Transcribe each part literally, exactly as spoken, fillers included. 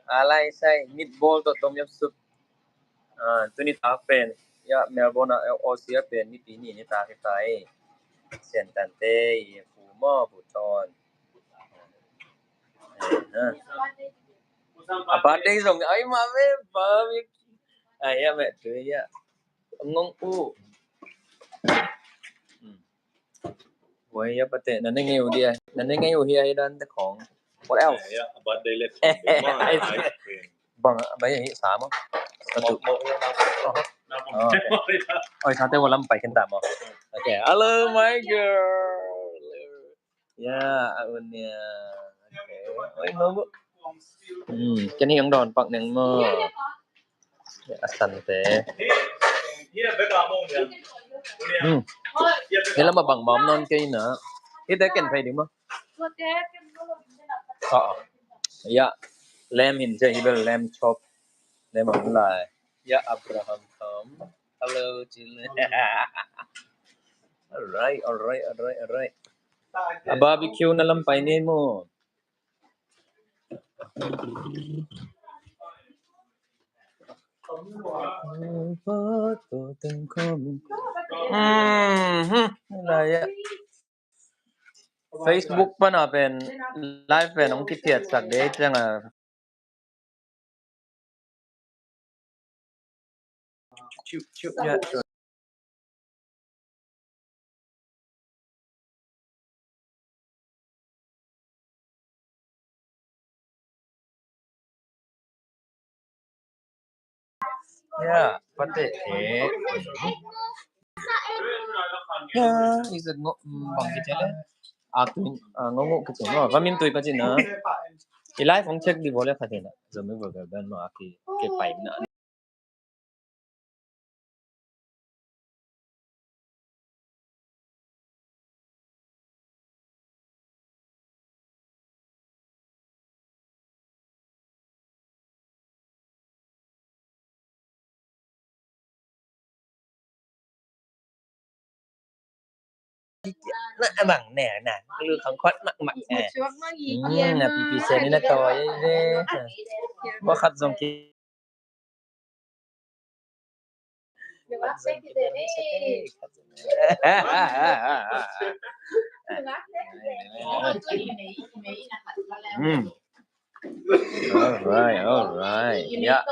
A lai sai, meatball tawh tom yam soup. Ah, tuni tak pen, ya, Melbourne ah, Aussie ah pen, nipi ni, ni tak hi tai. Sian tante, i fu mo, fu ton. Eh, ha. A birthday zong, ai ma ve, ba mi. Ai, ya, me, tu, ya. Ngong u. Hmm. Wai ya pate, na ne ngei uh dia. Na ne ngei uh hia, i dan te khong. What else? Yeah, yeah, a birthday leh khong. Bang, bang ya hi sa mo. Sa tu. Mo, mo, mo. Oh, okay. Oi, sa te wa lam pai ken ta mo. Okay. Hello, my girl. Ya, a un ya. Okay. Oi, mo, mo. Hmm, ken hi ang don pak neng mo. A sante. Hmm. Ni lam a bang mawm nawn kei na. Hite ken phei ding maw? Aw. Ya. Lamb hin cia hi bel lamb chop. Lamb a hun lai. Ya Abraham Tom. Hello, Jil. Alright, alright, alright, alright. A barbecue na lam pai ni maw. Mhm. Facebook pan a pen live pen hong kithiatsak dei ciang a. Ya, pate e. Ya, is it ngo, mm, bang kici le? Aku, ah, ngo ngo kici no. Vamin tui ka ci na. I live hong check di bole ka ci na. Zomi bole ben ma aki ke pai na. Na bang ne na lu khang khot mak mak. Eh. Hmm, na pipi sen ni na to ye. Ba khat zong ki Hmm. Alright, alright. Ya.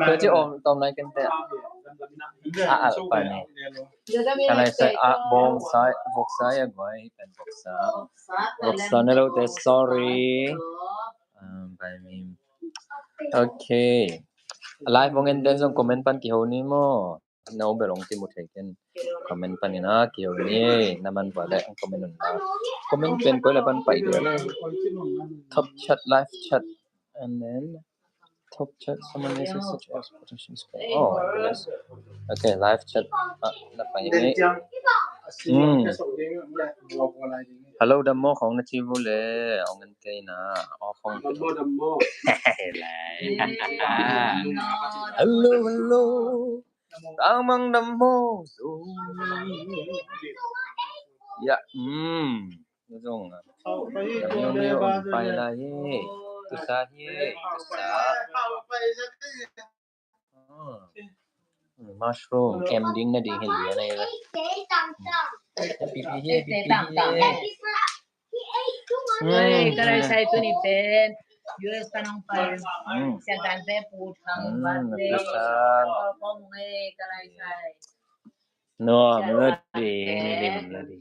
Tua ci om tom nai ken te. A al pa ni. Ka lai sai a bong sai, vok sai a guai pen vok sa. Vok sa na lo te, sorry. Um, by me. Okay. Live hong en den zong comment pan kiho ni maw. No bel hong kimu thei ken. Comment panin a kiho ni, na man vua le hong comment un la. Comment pen koi la pan pai dia le. Top chat, live chat, and then top chat, someone message such as protection spell. Oh, yes. Okay, live chat. Ah, na pai ni. Hmm. Hello, dam maw khong na ci vua le. Hong en kei na. Oh, khong. Hello, hello. Tang mang dam maw. Ya, hmm. Zong. Dam maw, maw, pai lai hi. Tu sa hi. Tu sa. Oh. Mushroom, em ding na ding hi lia na hi la. Pipi hi, pipi hi. Oi, ka lai sai tuni pen. U S ka nong pai. Sian tante pu thang bat le. Kong e, ka lai sai. No, melody, melody, melody.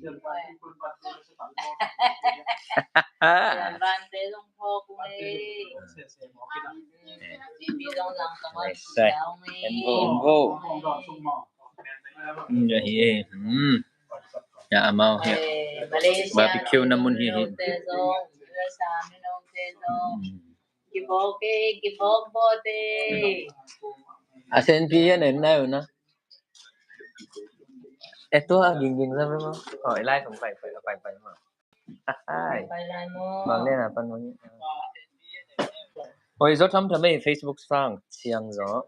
Sai. Envo, envo. Hmm, ya hi, eh. Hmm. Ya amau hi. Barbecue na mun hi hi. Hmm. Kibok e, kibok bote. A sen pi ya nen na yo na. E tua ging ging sa mo. Oh, i lai kong pai pai pai pai mo. Hai. Pai lai mo. Bang le na pan mo. Oi, zo tham tham e Facebook sang ciang zo.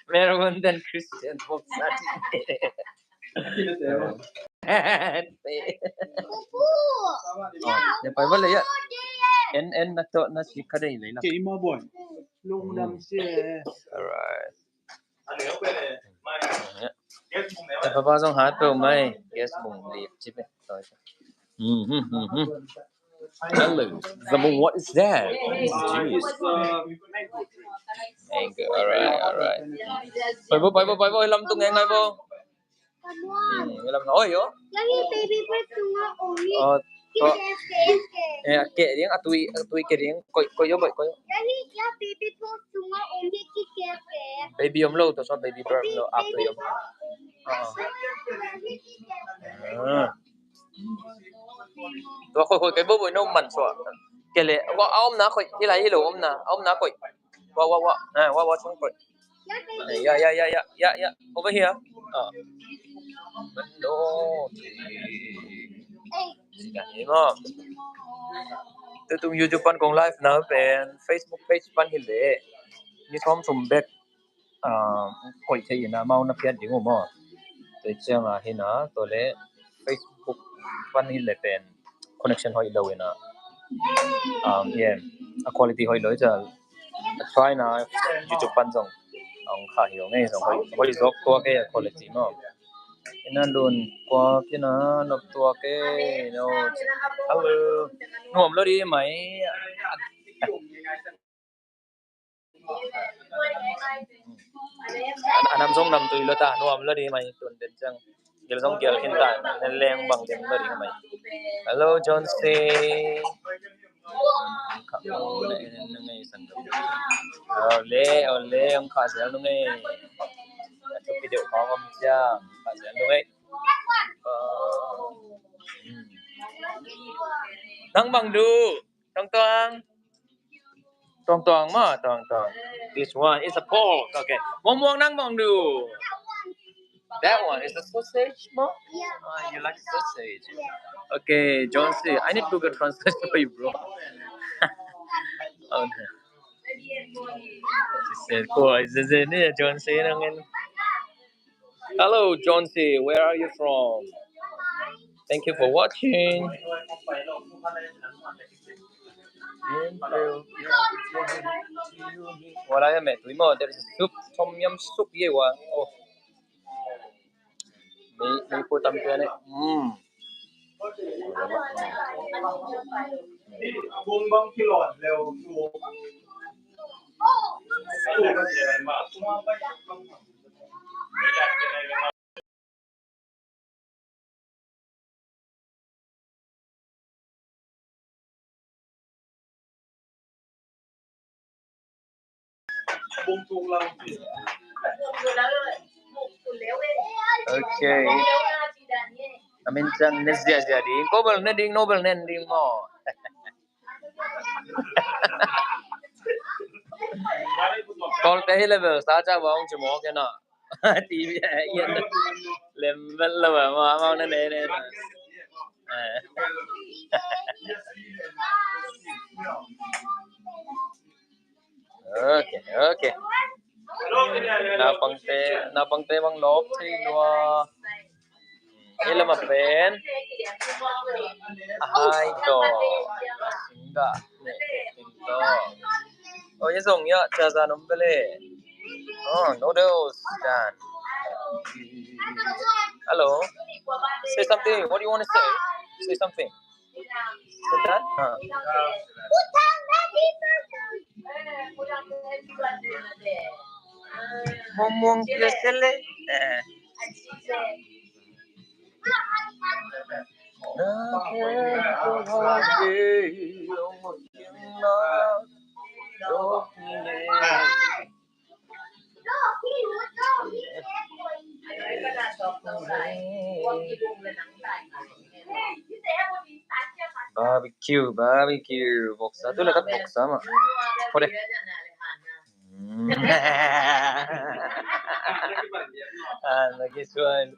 Mel Won dan Christian Boxer. Oh, ya pai balik ya. En en na to na si kadai lai la. Kei ma boy. Lung dam si. Alright. Ya. Ya papa zong hat pe mai. Guest mung li chip eh. Toi. Hmm hmm hmm hmm. Hello, Zamung, what is that? Jeez. Thank you. Alright, alright. Pai bo, pai bo, pai bo. Lam tung ngai ngai bo. Hmm, lam na oi yo. Yang hi baby bird tunga om hi. Oh, to. Ki ke ke. Eh, ke ding, a tui, a tui ke ding. Koi, koi yo, koi, koi yo. Yang hi, yang baby bird tunga om hi, ki ke ke. Baby om lo, to so baby bird lo, a tui om. Ah. Tua khoi khoi kei bo bo no man sua. Kei le, wa a om na khoi, hi lai hi lo om na, a om na khoi. Wa wa wa, eh, wa wa sung khoi. Ya ya ya ya ya ya, over here. Ah. No. Sika ni mo. Tutung YouTube pan kong live na pen Facebook page pan hi le. Ni som sum bek. Ah, koih thei ina mau na piat ding uh maw. Tua ciang a hina, tua le Facebook pan hi le pen connection hoih lo ina. Um, yeah, a quality hoih lo i ciang a try na YouTube pan zong ong kha hi ong ei zong hoih, hoih zok tua ke a quality maw. Ina lun kua kina nop tua ke no. Hello. Nuam lo di mai. A nam zong nam tui lo ta, nuam lo di mai tun den ciang. Gel zong gel khin ta, nen leng bang den lo di mai. Hello, John C. Ole, ole, ong kha zel nung ei. Atu video kong om ciang, kha zel nung ei. Nang bang du, tong tong. Tong tong ma, tong tong. This one is a pork. Okay. Muang muang nang bang du. That one is a sausage ma? Yeah. Ah, you like sausage? Yeah. Okay, John C, I need Google Translate for you, bro. Oh, no. She said, cool. Is this it? Yeah, John C, nang in. Hello, John C. Where are you from? Thank you for watching. What I am at? There is a soup, tom yum soup. Yeah, one. Oh. May, may po tam kaya na. Mm. Okay. Amin cang ne zia zia ding. Ko bel ne ding, no bel ne ding mo. Kol te hi le bel sa ca bang ci mo ke na. T V a ian lem bel le bel mo amang ne ne ne. Okay, okay. Naupangte, naupangte bang lawp thei lua. Hi lam a pen. A hai tawh. A singda. Nek nek ting tawh. Oh, yes, ong ya, ca za nom bele. Oh, noodles dan. Hello. Say something. What do you want to say? Say something. Say that. Ah. Muang muang pia sele. Eh. Barbecue, barbecue. Voksa tu lakat voksa ma. Kore. Hmm. Ah, lagi suan.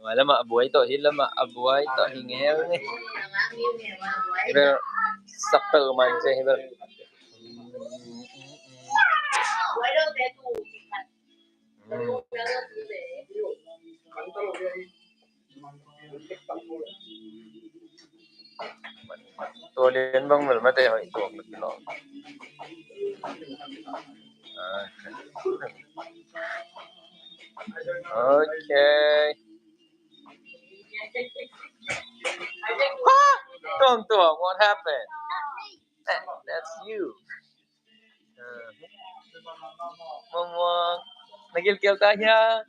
Wala ma abuai to, hila ma abuai to, hingel ni. Hi bel, sapel man ci hi bel. Tua lian bang bel mate hoih tuak leh kilawm. Okay. Tuang tuang, what happened? Eh, that's you. Muang muang. Na gilkial ta hia?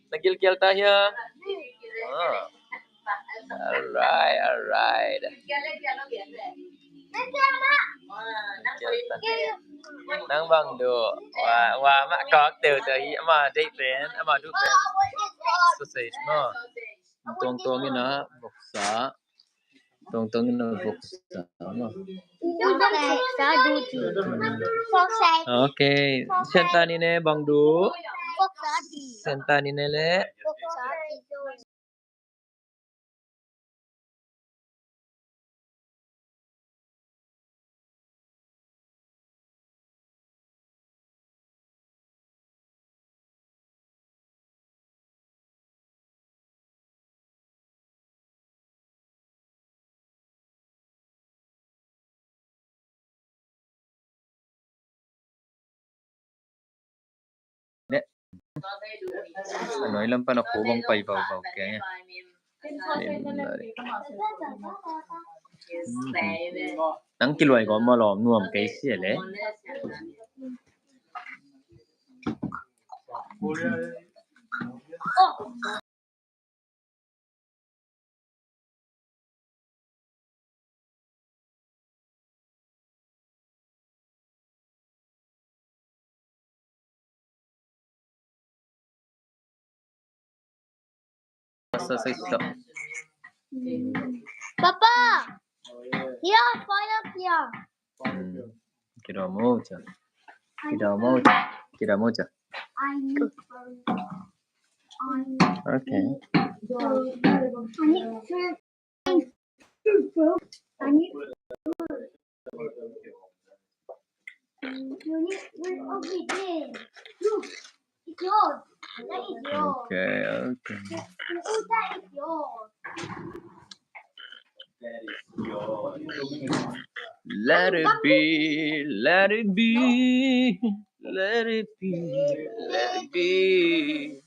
Na gilkial ta hia? Ah. Alright, alright. Nang bang duh? Wa, wa mah kawk teu teu hi, ama deih pen, ama duh pen. Sausage maw. Tuang tuang in a voksa. Tuang tuang in a voksa maw. Okay. Sian ta ni ne, bang duh? Sian ta ni ne leh. A nuai lam pan a khu bang pai vauvau kei. Nang kiluai gawm maw, lawm nuam kei sia le. Papa, here, fire here. Hmm. Kira moja. Kira moja. Kira moja. Okay. Okay, okay. Let it be, let it be, let it be, let it be.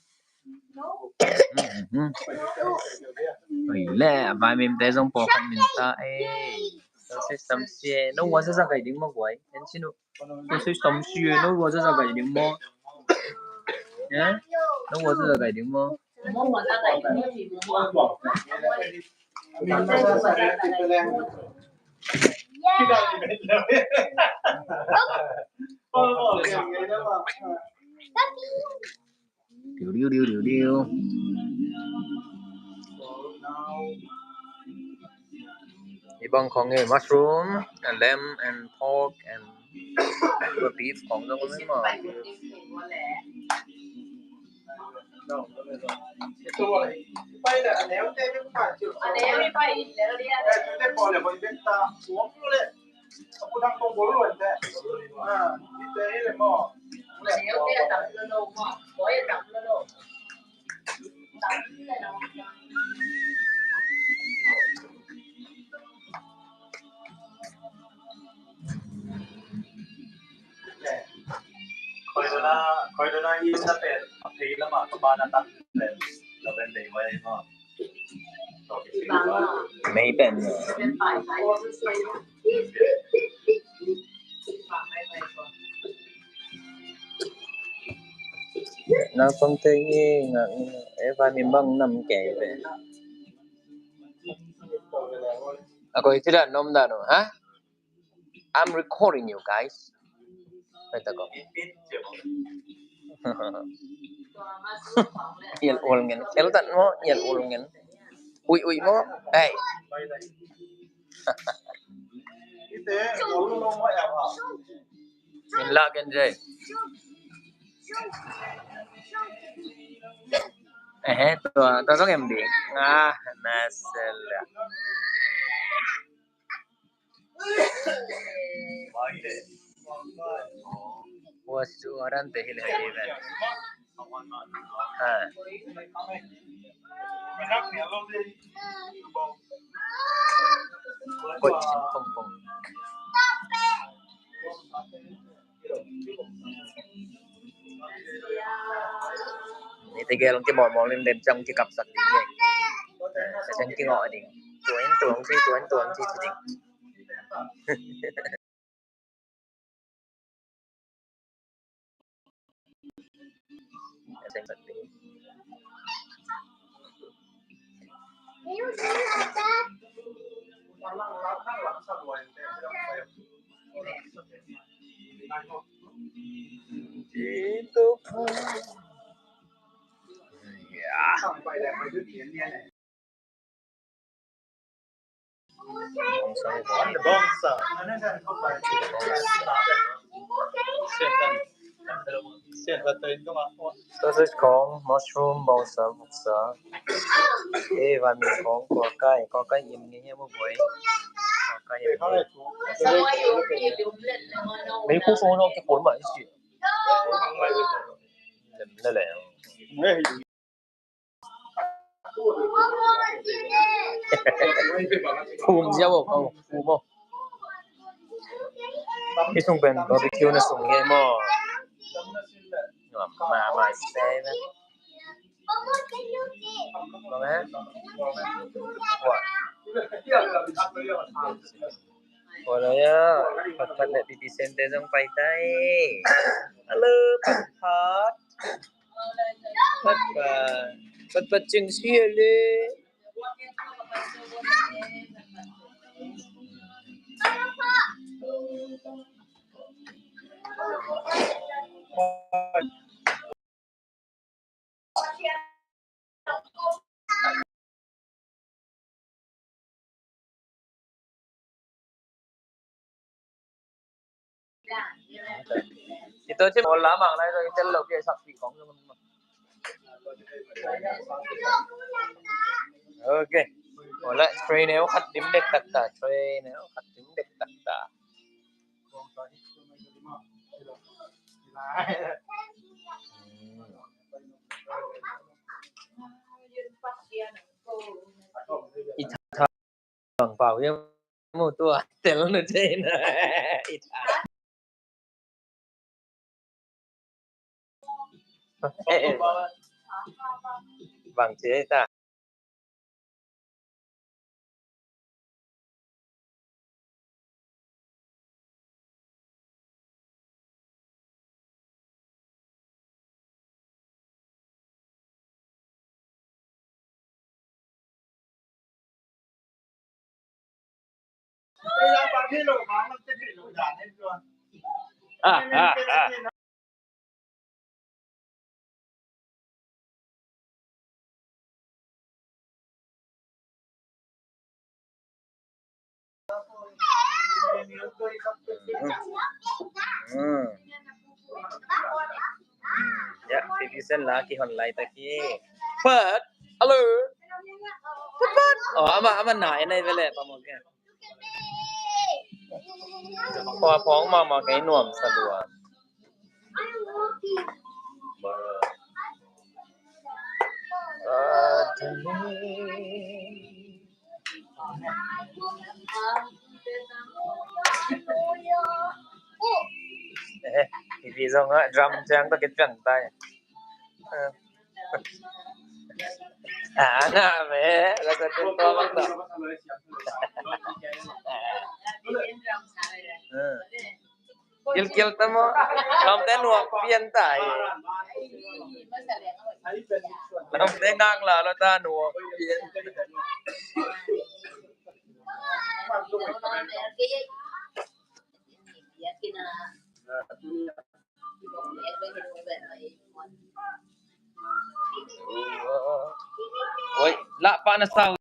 Oi le, a vaimimte zong pawlkhat min ta e. Sausage samsia e. No, wa zaza gai ding maw guai? En sin uh. Sausage samsia e. No, wa zaza gai ding maw? No, wa zaza gai ding maw? Diu, diu, diu, diu, diu. Hih bang khong hi, mushroom and lamb and pork and beef khong zong hi maw. Koidona, koidona i na pen a phei lama ka ba na tak pen la pen dei mai ma. Mei pen. Na pang te ngi nga e va mi bang nam kei ve. A koi ci dan nom dan uh, ha? I'm recording you guys. Pai ta ko. Ial ul ngen. Ial tan mo, ial ul ngen. Ui, ui mo. Hey. Min la ken jai. Eh, tua, tua zong em ding. Ah, na sel. Wasu warante hileh iban. Ha. Koih sin pongpong. Ni tegel hong kimawlmawl in den ciang hong kikapsak ding hi. Ka ciang kingawh ding. Tuan tuan ci, tuan tuan ci ci ding. Sausage khawng, mushroom, bawngsa, voksa. Eh, vanmi khawng, kua kai, kua kai im nge hia mu buai. Kua kai im nge. Mei ku khawng nong ki khawng ma isi. Lem lem. Phum sia bo, phum bo. Hih sung pen barbecue na sung nge maw? Nuam mahmah se ve. Nuam e? Ua. Ua lo ya. Patpat le pipi sente zong pai tai. Hello, Patpat. Patpat. Patpat cing sia le. Ito cim ol lamang lai ito itel lo pia sakpi kong. Okay. Ol lai train eu khat dim dek takta, train eu khat dim dek takta. I thang pau hiam mu tua tel na thei na. I thang. Bang ci ta. Ya, Pipi Sen la kihon laitak hi. Pat, hello. Pat, pat. Oh, ama, ama na, enai vele, pamok ya. Khua phawng mahmah kei nuam sa lua. Eh, Pipi zong ah drum ciang tawh kipiang tai. Ah, na me, la sa tun to bang to. Hmm. Gilgil ta maw. Lawmte nuak pian ta hi. Lawmte ngak la lo ta nuak pian. Oi, lah pah na sau.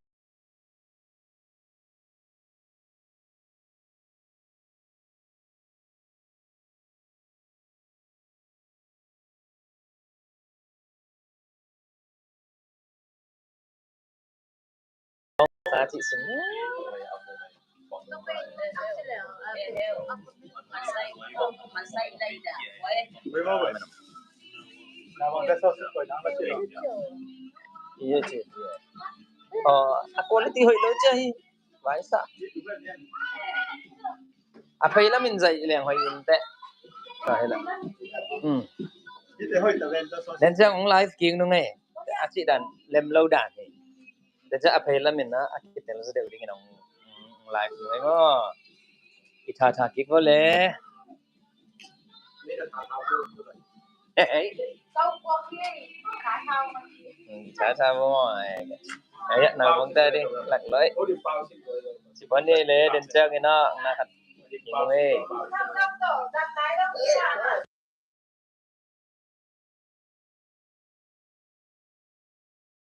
Iya, cik. Oh, a quality hoih lo cik hi. Vai sa. A phei lamin zaih leng hoih in teh. Ka hela. Hmm. Den ciang ong live kik nung ei. A cih dan lem lo dan hi. Den ciang a phei lamin a kitel zaw deuh dingin ong live nung ei maw. I tha tha kik vo le. Hei. Tha tha vo. Hei, na bang ta ding lak loi. Sipani le den ciang ina na khat. Ing ei.